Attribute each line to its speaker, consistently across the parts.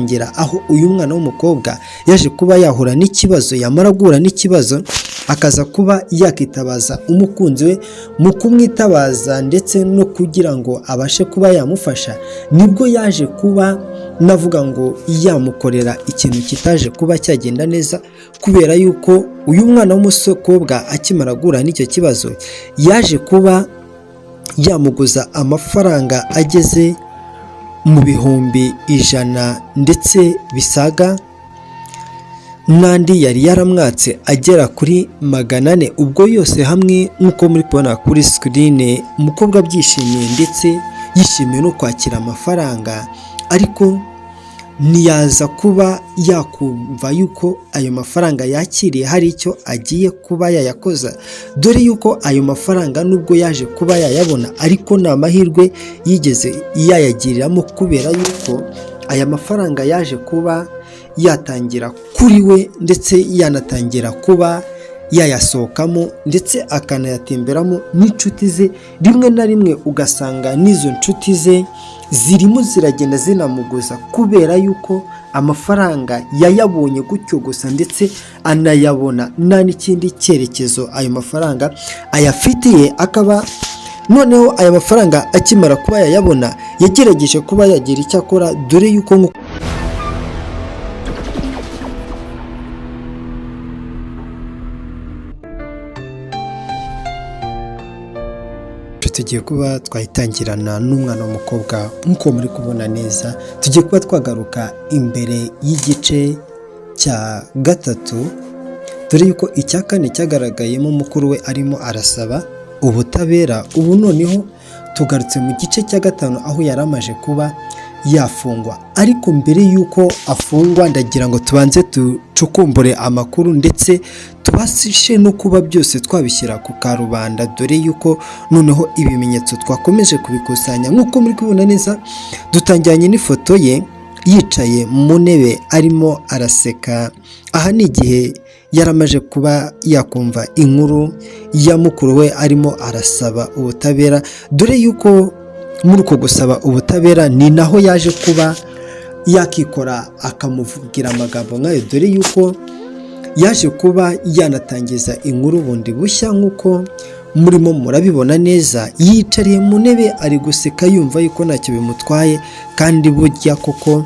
Speaker 1: yatangira, aho uyu mwana w'umukobwa yaje kuba yahura n'ikibazo, yamara guhura n'ikibazo akaza kuba yakitabaza umukunzi we. Mu kumwitabaza ndetse no kugira ngo abashe kuba yamufasha, nibwo yaje kuba navuga ngo yamukorera ikintu kitaje kuba cyagenda neza, kubera yuko uyu mwana w'umukobwa akimara guhura n'icyo kibazo yaje kuba yamuguza amafaranga ageze mu 100,000 ndetse bisaga n'andi yari yaramwatse agera kuri 400, ubwo yose hamwe nk'uko muri kubona kuri screen. Umukobwa abyishimiye ndetse yishimiye no kwakira amafaranga, ariko ntiyaza kuba yakumva yuko ayo mafaranga yakiriye hari icyo agiye kuba yayakoza, dore yuko ayo mafaranga nubwo yaje kuba yayabona ariko nta mahirwe yigeze yayagiriramo, kubera yuko aya mafaranga yaje kuba yatangira kuri we ndetse yanatangira kuba yayasohokamo ndetse akanayatemberamo n'inshuti ze. Rimwe na rimwe ugasanga n'izo nshuti ze zirimo ziragenda zinamuguza, kubera yuko amafaranga yayabonye gutyo gusa ndetse anayabona nta n'ikindi cyerekezo ayo mafaranga ayafitiye. Akaba noneho aya mafaranga akimara kuba yayabona yagerageje kuba yagira icyo akora, dore yuko tugiye kuba twayitangirana n'umwana w'umukobwa nk'uko muri kubona neza. Tugiye kuba twagaruka imbere y'igice cya gatatu, dore yuko icya kane cyagaragayemo mukuru we arimo arasaba ubutabera. Ubu noneho tugarutse mu gice cya gatanu aho yari amaze kuba yafungwa, ariko mbere y'uko afungwa ndagira ngo tubanze ducukumbure amakuru ndetse tubashe no kuba byose twabishyira ku karubanda, dore yuko noneho ibimenyetso twakomeje kubikusanya. Nk'uko muri kubibona neza, dutangiranye n'ifoto ye yicaye mu ntebe arimo araseka. Aha ni igihe yaramaje kuba yakumva inkuru ya mukuru we arimo arasaba ubutabera, dore yuko muri uko gusaba ubutabera ni naho yaje kuba yakikora akamuvugira amagambo nk'ayo, dore yuko yaje kuba yanatangiza inkuru bundi bushya. Nk'uko murimo murabibona neza, yicariye mu ntebe ari guseka yumva yuko ntacyo bimutwaye, kandi burya koko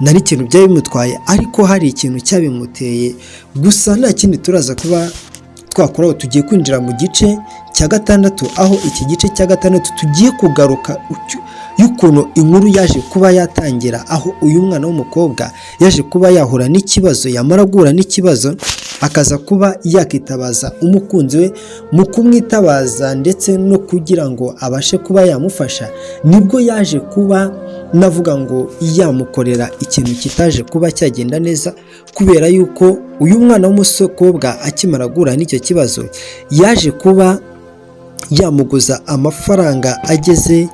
Speaker 1: nta n'ikintu byari bimutwaye, ariko hari ikintu cyabimuteye gusa. Nta kindi turaza kuba twakoraho, tugiye kwinjira mu gice cya gatandatu, aho iki gice cya gatandatu tugiye kugaruka y'ukuntu inkuru yaje kuba yatangira, aho uyu mwana w'umukobwa yaje kuba yahura n'ikibazo, yamara guhura n'ikibazo akaza kuba yakitabaza umukunzi we. Mu kumwitabaza ndetse no kugira ngo abashe kuba yamufasha, nibwo yaje kuba navuga ngo yamukorera ikintu kitaje kuba cyagenda neza, kubera yuko uyu mwana w'umukobwa akimara guhura n'icyo kibazo yaje kuba yamuguza amafaranga ageze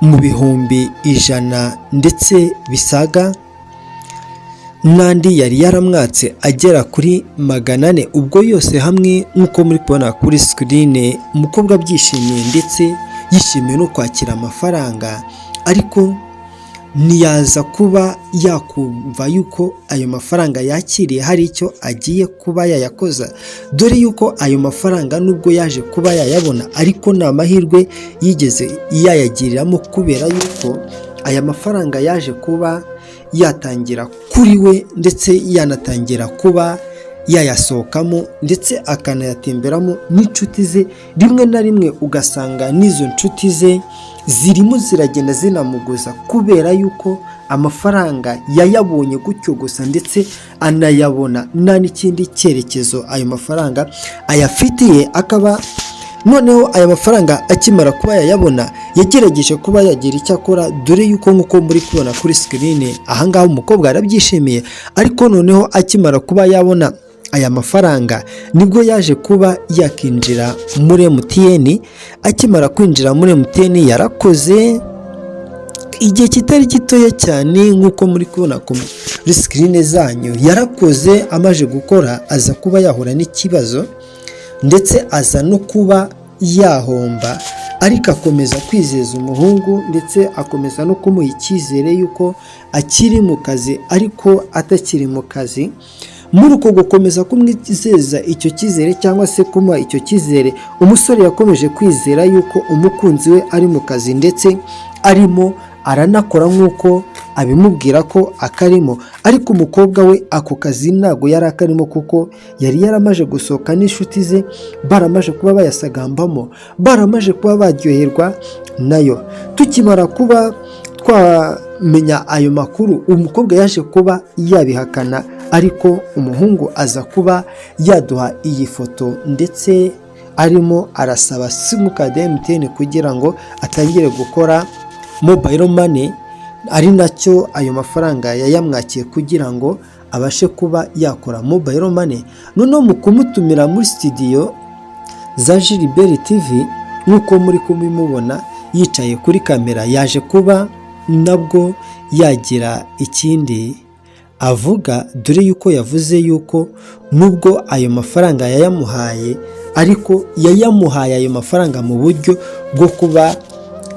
Speaker 1: mu 100,000 ndetse bisaga n'andi yari yaramwatse agera kuri 400, ubwo yose hamwe nk'uko muri kubona kuri screen. Umukobwa abyishimiye ndetse yishimiye no kwakira amafaranga, ariko ntiyaza kuba yakumva yuko ayo mafaranga yakiriye hari icyo agiye kuba yayakoza, dore yuko ayo mafaranga nubwo yaje kuba yayabona ariko nta mahirwe yigeze yayagiriramo, kubera yuko aya mafaranga yaje kuba yatangira kuri we ndetse yanatangira kuba yayasohokamo ndetse akanayatemberamo n'inshuti ze. Rimwe na rimwe ugasanga n'izo nshuti ze zirimo ziragenda zinamuguza, kubera yuko amafaranga yayabonye gutyo gusa ndetse anayabona nta n'ikindi cyerekezo ayo mafaranga ayafitiye. Akaba noneho aya mafaranga akimara kuba yayabona yagerageje kuba yagira icyo akora, dore yuko nk'uko muri kubona kuri screen ahangaha umukobwa arabyishimiye, ariko noneho akimara kuba yabona aya mafaranga nibwo yaje kuba yakinjira muri MTN. Akimara kwinjira muri MTN yarakoze igihe kitari gitoya cyane, nk'uko muri kubona kuri screen zanyu. Yarakoze, amaze gukora aza kuba yahura n'ikibazo ndetse aza no kuba yahomba. Ariko akomeza kwizeza umuhungu, ndetse akomeza no kumuha icyizere yuko akiri mu kazi ariko atakiri mu kazi. Muri uko gukomeza kumwizeza icyo cyizere cyangwa se kumuha icyo cyizere, umusore yakomeje kwizera yuko umukunzi we ari mu kazi, ndetse arimo aranakora nk'uko abimubwira ko akarimo. Ariko umukobwa we ako kazi ntabwo yari akarimo, kuko yari yaramaje gusohoka n'inshuti ze, baramaje kuba bayasagambamo, baramaje kuba baryoherwa nayo. Tukimara kuba twamenya ayo makuru, umukobwa yaje kuba yabihakana, ariko umuhungu aza kuba yaduha iyi foto, ndetse arimo arasaba simukadi ya MTN kugira ngo atangire gukora mobile money, ari nacyo ayo mafaranga yayamwakiye kugira ngo abashe kuba yakora mobile money. Noneho mu kumutumira muri studio za Gilbert TV, nk'uko muri kubimubona yicaye kuri kamera, yaje kuba nabwo yagira ikindi avuga, dore yuko yavuze yuko nubwo ayo mafaranga yayamuhaye, ariko yayamuhaye ayo mafaranga mu buryo bwo kuba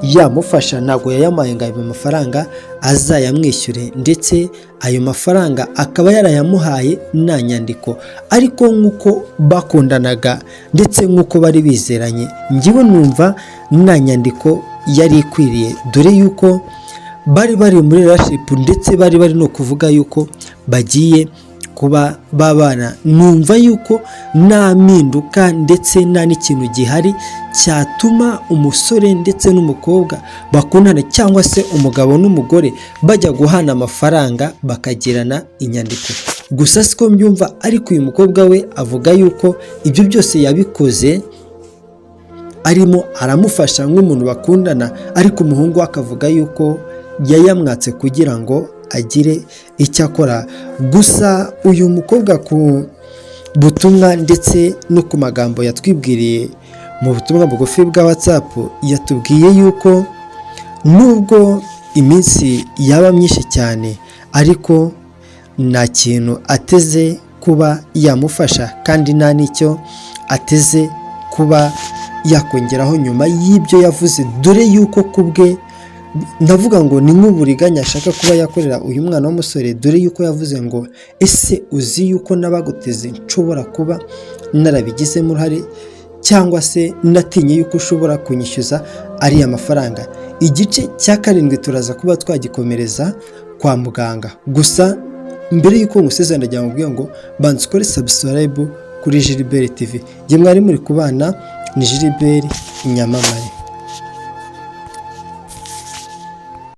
Speaker 1: yamufasha, ntabwo yayamuhaye ngo ayo mafaranga azayamwishyure, ndetse ayo mafaranga akaba yarayamuhaye nta nyandiko. Ariko nk'uko bakundanaga ndetse nk'uko bari bizeranye, njyewe numva nta nyandiko yari ikwiriye, dore yuko bari bari muri relationship, ndetse bari bari no kuvuga yuko bagiye kuba babana. Numva yuko nta mpinduka ndetse nta n'ikintu gihari cyatuma umusore ndetse n'umukobwa bakundana cyangwa se umugabo n'umugore bajya guhana amafaranga bakagirana inyandiko. Gusa siko mbyumva, ariko uyu mukobwa we avuga yuko ibyo byose yabikoze arimo aramufasha nk'umuntu bakundana, ariko umuhungu we akavuga yuko yayamwatse kugira ngo agire icyo akora. Gusa uyu mukobwa, ku butumwa ndetse no ku magambo yatwibwiriye mu butumwa bugufi bwa WhatsApp, yatubwiye yuko nubwo iminsi yaba myinshi cyane, ariko nta kintu ateze kuba yamufasha, kandi nta n'icyo ateze kuba yakongeraho nyuma y'ibyo yavuze, dore yuko ku bwe ndavuga ngo ni nk'uburiganya ashaka kuba yakorera uyu mwana w'umusore, dore yuko yavuze ngo: "Ese uzi yuko n'abaguteze nshobora kuba narabigizemo uruhare, cyangwa se natinye yuko ushobora kunyishyuza ariya mafaranga?" Igice cya karindwi turaza kuba twagikomereza kwa muganga. Gusa mbere y'uko ngusezera, ndagira ngo ngo banza ukore subscribe kuri Gilbert TV. Njye mwari muri kubana ni Gilbert Nyamamare.